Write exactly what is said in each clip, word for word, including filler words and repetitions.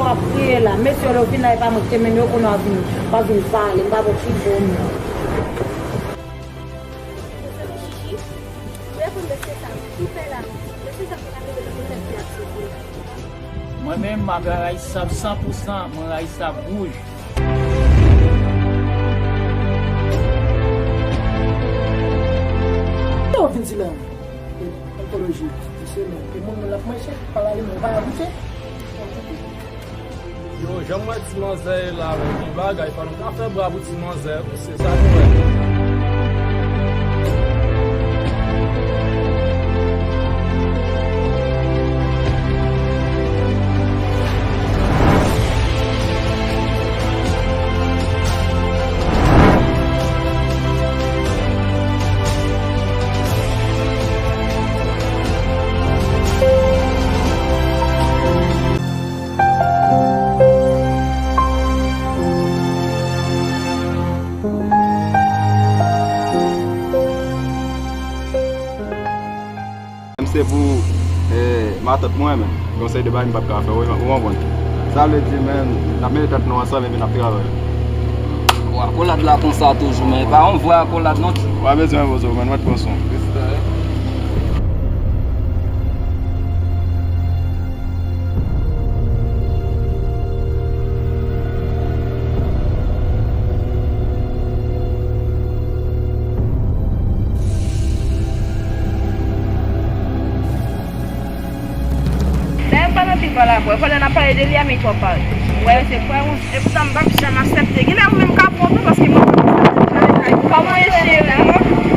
W ap kriye la. Mesye yo vin la, e pa mwen ki te mennen yo, kounye a w ap vin, w ap vin pale. M pa bon ki bon non. Mwen menm, m ap rayi sab san pou san, mwen rayi sab wouj. Sa w vin di la? Antoloji, misye menm. E moun, moun l ap manje, pa lale, men pa goute. Yo, jan m wè ti manzè ye la, men, gen bagay, fò nou ka fè bra pou ti manzè, se sa nou wè. M se pou, eh, matant mwen, men. Konsèy de bagay m p ap ka fè, ou, ou konprann. Sa vle di, men, n ap mete tèt nou ansanm epi n ap travay. Bon, akolad la konsa toujou, men e pa yon vrè akolad non. Pa bezwen poze w, men mwen t pran swen. Respè. Dayè, m pa nan pil pale ak ou. Fò lè n ap pale de li a, men twò pale. Wè, se frè ou. Epoutan, m p ap janm aksepte. Genlè ou menm ka pran tou, paske mwen pa konn sa pou pale. Kòman ye, cheri?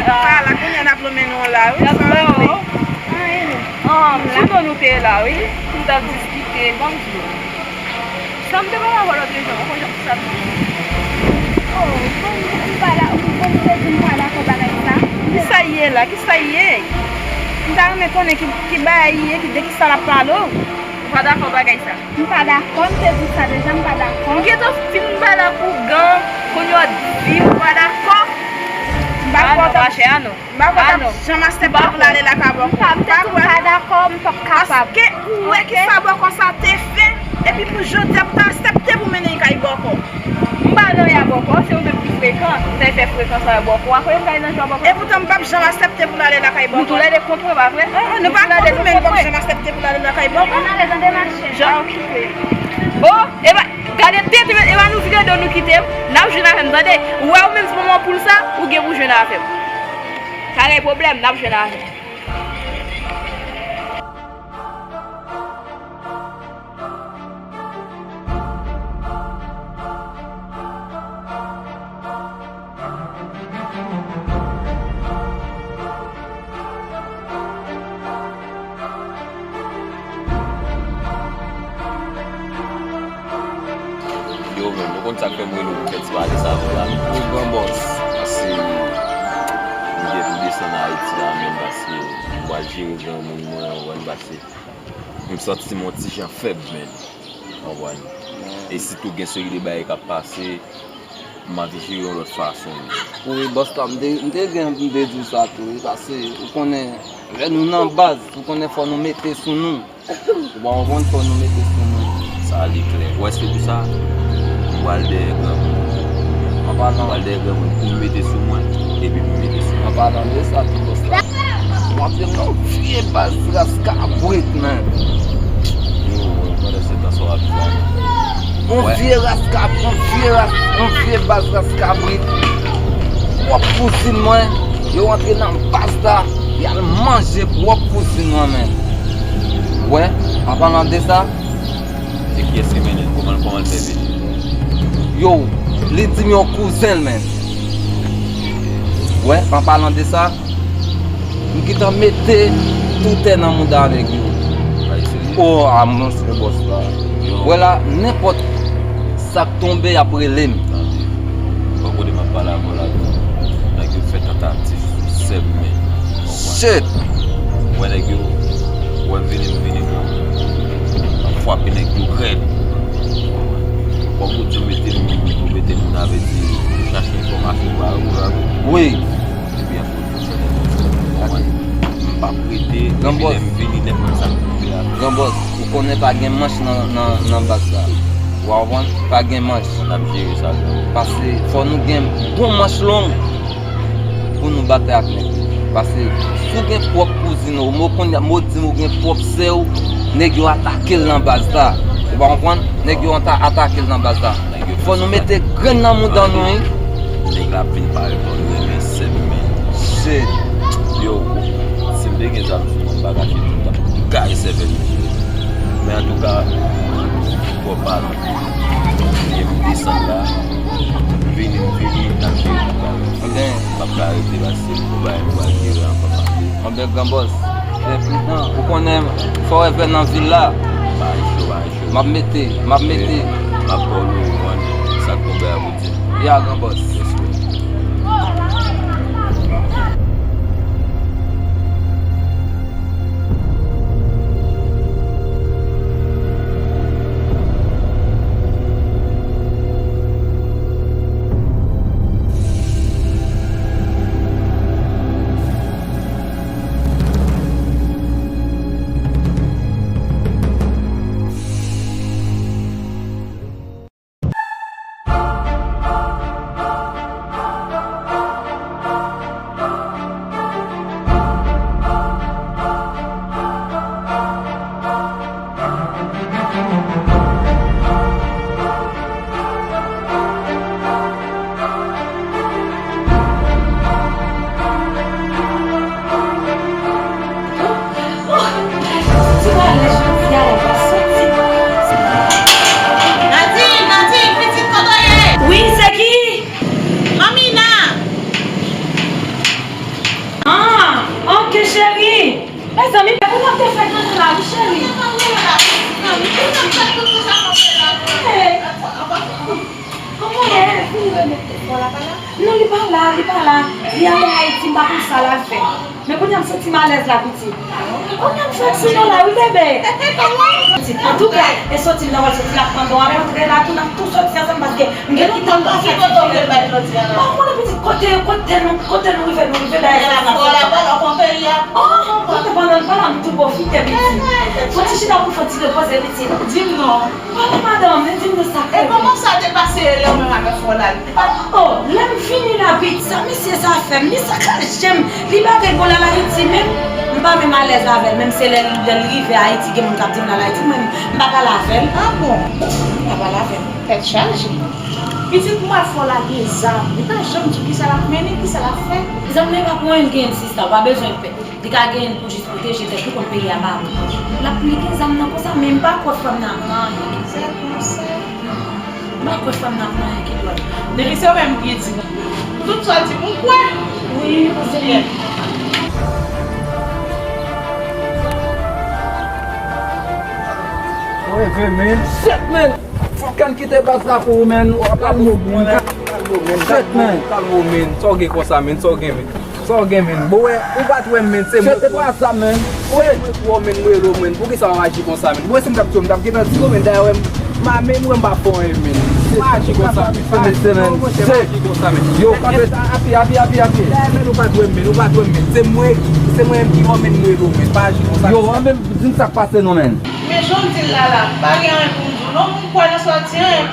Sa la, kounye a n ap lonmen nou la, wi. N ap lonmen. Ann, sou non nou te ye la, wi. Pou n t ap diskite. Ban m di w. Sa m te pale avè w lòt jou a, ou konn jan sa te ye? Oh, bon, m pa da-, bon, m te di m pa dakò bagay sa. Kisa l ye la? Kisa l ye? M ta renmen konnen ki, ki bagay li ye, ki, de kisa l ap pale w. Ou pa dakò bagay sa? M pa dakò, m te di sa deja, m pa dakò. M gentan fin pale ak ougan, kounye a w ap di ou pa dakò. M pa dakò. Ah non, machè, ah non. M pa kwè w t ap janm aksepte pou l ale lakay bòkò. M pa, m te di m pa dakò, m p ap kapab. Paske ou wè kisa bòkò sa te fè, epi pou jodi a pou w ta aksepte pou mennen l kay bòkò. M pa nan ya bòkò, se ou menm ki frekan. Ou ta fè frekan sa bòkò. Akoz m ta nan jwa bòkò? Epoutan m p ap janm aksepte pou l ale lakay bòkò. Nou toulède kont mwen, pa vre? Ah, nou pa kont mwen, m p ap janm aksepte pou l ale lakay bòkò. Ann ale, tande machè. Jan okipe. Oh, e pa Gade tèt, e pa nou vire do nou kite m. N ap jwenn avè m, tande. Ou wè ou menm se manman poul sa, ou gen pou jwenn avè m. Pa gen pwoblèm, n ap jwenn avè m. Yo, men, nou konn sa k fè m rele w pou fè ti pale sa avè w la. Wi, gran bòs. Paske m gen pou desann Ayiti la, men, paske m pral jere granmoun mwen, ou konprann, paske m santi m yon ti jan fèb, men. Ou konprann? E sitou gen seri de bagay k ap pase, m anvi jere yon lòt fason. Wi, bòs la, m te, m te gen pou m te di w sa tou, wi, paske ou konnen, lè nou nan baz, ou konnen fò nou mete sou nou. Ou pa konprann, fò nou mete sou nou. Sa li klè. Ou wè se pou sa, m pral dèyè granmoun. An palan. M pral dèyè granmoun pou m mete sou mwen, epi pou m mete sou mwen. An palan de sa tou, bòs la. W antre nan yon vye baz ras kabrit, men. Yo, pandan se tan sa w ap di la. Yon vye ras kab-, yon vye ras, yon vye baz ras kabrit. Pwòp kouzin mwen, yo antre nan baz la, y al manje pwòp kouzin mwen, men. Wè, an palan de sa, Se kiyès ki mennen l? Kòman, kòman l fè vini? Yo, li di m yon kouzen l, men. Wè, an palan de sa, m gentan mete tou tè nan mouda nèg yo. Ay, serye? Oh, a, monchè, bòs la. Yo. Wè la, nenpòt sa k tonbe, y ap rele m. Tande. Bon, kote m ap pale avè w la, nèg yo fè tantativ sou sè m, men. Shit! Wè nèg yo, wè vini m vini m nan. M ap frape nèg yo rèd. Kòm ou di w mete moun, ou mete moun avèti, ou chache enfòmasyon ba yo, ba yo. Wi. Epi akoz yo fè nèg yo fè, ou konprann? M ap rete, epi lè m vini, lè m konn sa k tonbe a. Gran bòs, ou konnen pa gen manch nan, nan, nan baz la. Ou konprann? Pa gen manch. N ap jere sa, gran bòs. Paske fò nou gen bon manch long pou nou batay ak nèg yo. Paske si w gen pwòp kouzin ou, mo konnen, mo di m ou gen pwòp sè w, nèg yo atake l nan baz la. Ou pa konprann? Nèg yo ata-, atake l nan baz la. Fò nou mete grenn nan mouda nou, wi. Nèg la ap vin parèt, bon, nou renmen sèl men. Shit. Yo, si m te gen zam sou mwen, m pa kache tout tan. Kay sèvèl. Men antouka, fò pa m desann la. Vini, vini, n ap jere tout bagay. Anben. M ap ka rete paske m gon bagay pou al jere ankò. Anben, gran bòs, fè pridan. Ou konnen, fò w fè nan vil la. Pa gen cho, pa gen cho. M ap mete, m ap mete. M ap ba w nouvèl, sa k tonbe a pou di. Ya, gran bòs. Ti malèz jodi a la pa soti. Nadine, Nadine, pitit, kote w ye? Wi, se ki? Mamina! Ah, ok, cheri. Mezanmi, men kòman w te fè tande la, wi, cheri? Hey. Kòman w ye? Vini remèt fò la pa la? Non, li pa la, li pa la. Li ale Ayiti, m pa konn sa l al fè. Men kounye a m santi m alèz la, pitit. Kounye a m fèk sou nou la, wi, bebe. Pitit, antouka, e soti m nan pral soti la, pandan w ap antre la, tou n ap tou soti ansanm, paske m gen ki tan m pa fèk soti. Mwen konnen, pitit, kote, kote nou, kote nou rive, nou rive la, e sa n ap fè. Oh, kote pandan n pa la, m tou pwofite, pitit. Fò ti chita pou fò ti repoze, pitit. Di m non. Pale, madanm, men di m nou sa. E kòman sa te pase lè w menm avèk frè w la? Oh, lè m vini la, pitit, sa misye sa fè m, li sakaje m, li pa gen bon l al Ayiti menm, m pa menm alèz avè l, menm se lè, lè l rive Ayiti, gen moun k ap di m l al Ayiti, mwen, m pa pale avè l. Ah bon? M pa pale avè l. Tèt chaje. Pitit mwen frè w la gen zam, li pa janm di w kisa l ap mennen, kisa l ap fè. Zam nan e pa pou anyen l genyen l sista, w pa bezwen pè. Li ka genyen l pou jis pwoteje tèt li, konn peyi a pa bon. L ap, li gen zam nan konsa, men m pa kwè frè m nan ap nan anyen. Se konsa. M pa kwè frè m nan ap nan anyen ki dwòl. Depi se ou menm ki di m. Tout sa w di m, ou kwè? Wi, paske. Wi, men. Shit, man! Fòk ann kite baz la pou ou, men. W ap la pou ou, men. Shit, man. Kalme w, men. Sa w gen konsa, men? Sa w gen, men? Sa w gen, men? Bon, wè, ou pa t wè m, men, se mwen. Se pa sa, men. Wè, mwen, men, mwen, men, poukisa w aji konsa, men? Mwen, si m t ap tchwe, m t ap gentan di w, men, dayè, wè, m, m ame m, wè, m pa fè anyen, men. Pa aji konsa, men. Pa aji konsa, men. Se pa aji konsa, men. Yo, kanpe, api, api, api, api. Dayè, men, ou pa t wè m, men, ou pa t wè m, men. Se mwen, se mwen menm ki wè w, men, mwen, men, pa aji konsa. Yo, anben, di m sa k pase non, men. Men jan w di l la, la, m pa gen anyen pou m di w, non, m kwè nan sòti, en.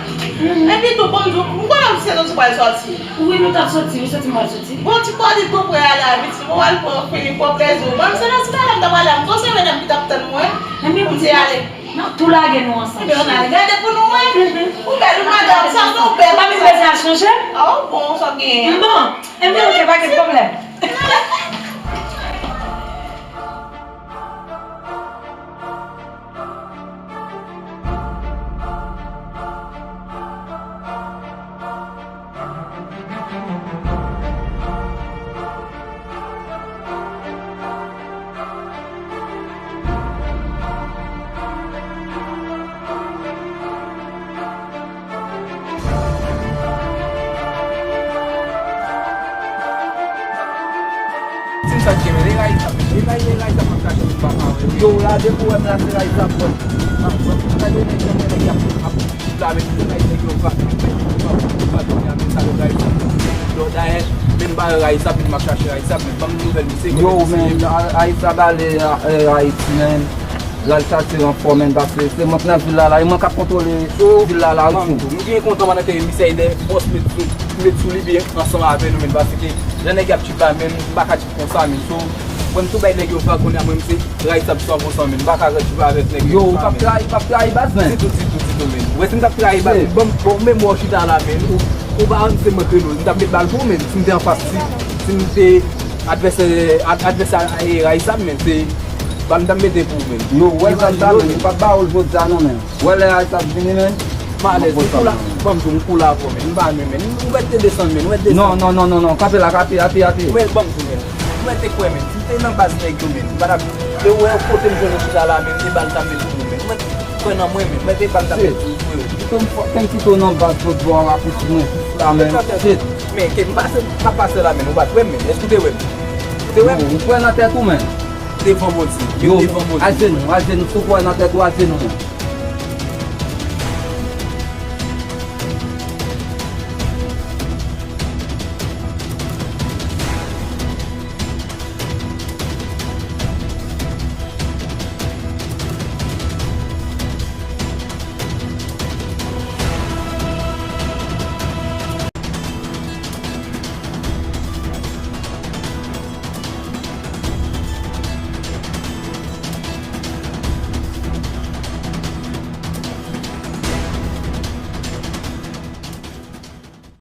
Epi tou, bon, m di w, m konnen w di se nou tou pral sòti. Wi, nou t ap soti, wi, soti m pral soti. Bon, ti kòdit gon prè a la, pitit, bon, al pran fini pran plezi w. Bon, se nan ti bagay la m t ap ale a, m konn se medam ki t ap tann mwen pou m te ale. N ap tou lage nou ansanm. Ebyen, ann ale gade pou nou wè. Ou bèl, wi, madanm, sa nou bèl. Ou pa menm bezwen al chanje? Oh, bon, sa w genyen. Bon, ebyen, ok, pa gen pwoblèm. Ti sa k gen, men, e rayi sa, men, e rayi, e rayi sa m ap chache pou m pa ka wè. Yo, la, depi w wè m la, se rayi sa m pran. M ap pran. Gade nèg yo, men nèg y ap, ap, ap la, men se rayi nèg yo pa, men nèg yo pa, pa, men sa yo rayi sa. Yo, dayè, men m Rayisab, m ap chache Rayisab, men ban m nouvèl misye. Yo, men, Rayisab ale Ayiti, men. L al chache ranfò, men, paske se mwen k nan vil la, la. E mwen k ap kontwole vil la, la, wi, tou. M byen kontan pandan ke misye de bòs met sou, met sou li byen ansanm avè nou, men, paske jan nèg y ap tchip la, men, m pa ka tchip konsa, men. So, mwen, m tou bay nèg yo vag kounye a, mwen, m se Rayisab san pou san, men. M pa ka tchip avèk nèg yo. Yo, ou p ap trayi, p ap trayi baz, men. Ditou, ditou, ditou, men. Wè, si m t ap trayi baz, men, bon, bon, menm wè w chita la, men. Ou, ou pa rann se mwen k rele w. M t ap met bal pou ou, men. Si m te anfas, si, si m te advèsè, ad-, advèsè a, e, Rayisab, men, se bal m t ap mete pou ou, men. Yo, wè zam sa, men, m p ap ba ou l jodi a, non, men. Wè lè Rayisab vini, men. Malèz, m kou la, ban m di w, m kou la avè w, men. M pa men, men. Ou mèt te desann, men. Ou mèt desann. Non, non, non, non, non. Kanpe la, kanpe, api, api. Ou mèt ban m di w, men. Ou mèt te kwè, men. Si m te nan baz nèg yo, men. M pa t ap, e wè kote m jwenn ou chita la, men. E bal m t ap mete pou ou, men. Ou mèt kwè nan mwen, men. Ou mèt e bal m t ap mete pou ou, freo. Kite m fò, kite m kite w nan baz lòt bò a, pou ti mwen, la, men. Shit. Men, ke m pase, m ap pase la, men. Ou pa t wè m, men. Èske ou te wè m? Ou te wè m? Yo, ou kwè nan tèt ou, men. Devan Bondye. Yo, devan Bondye. Ajenou, ajenou, si w kwè nan tèt ou, ajenou, men.